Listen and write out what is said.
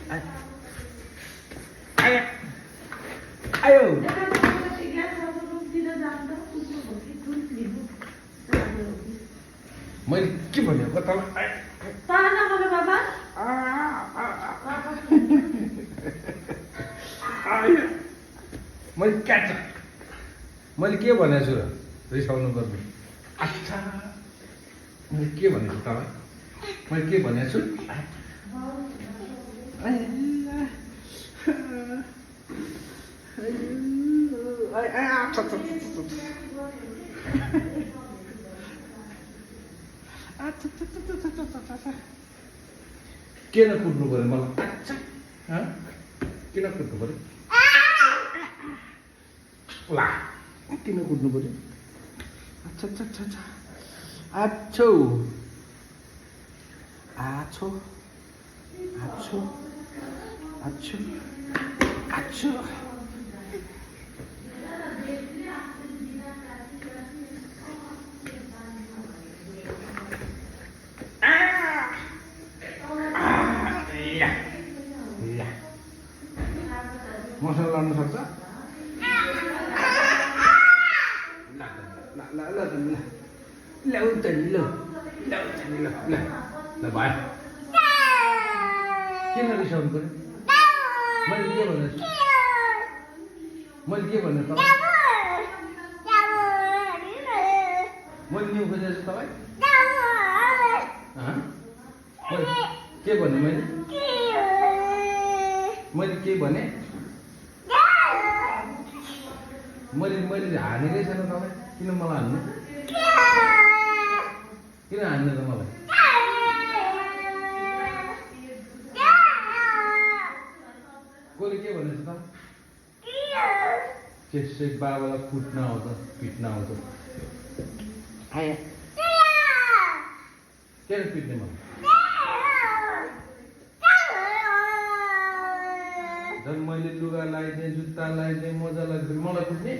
आयो आयो मैले के भनेको तपाईँ मैले क्याच मैले के भनेको छु र रिसाउनु पर्ने अच्छा मैले के भनेको छु तपाईँ मैले के भनेको छु किन कुट्नु पर्यो मलाई किन कुट्नु पर्यो ला किन कुट्नु पर्यो अच्छा अच्छा अच्छा अच्छा आच्छो आछो आछो आच्छो आच्छो मसला लाउनु सक्छ ल्याउ त नि ल भयो किन रिसाउनु पर्यो मैले के भनेको छु मैले के भनेको मैले न्यु खोजेको छु तपाईँ के भने मैले के भने मैले हानेकै छैन तपाईँ किन मलाई हान्नु किन हान्नु त मलाई कसले के भनेछ त त्यसै बाबालाई कुट्न आउँछ पिट्न आउँछ किन पिट्ने मलाई झन् मैले लुगा लगाइदिएँ जुत्ता लगाइदिएँ मजा लाग्दैन मलाई कुट्ने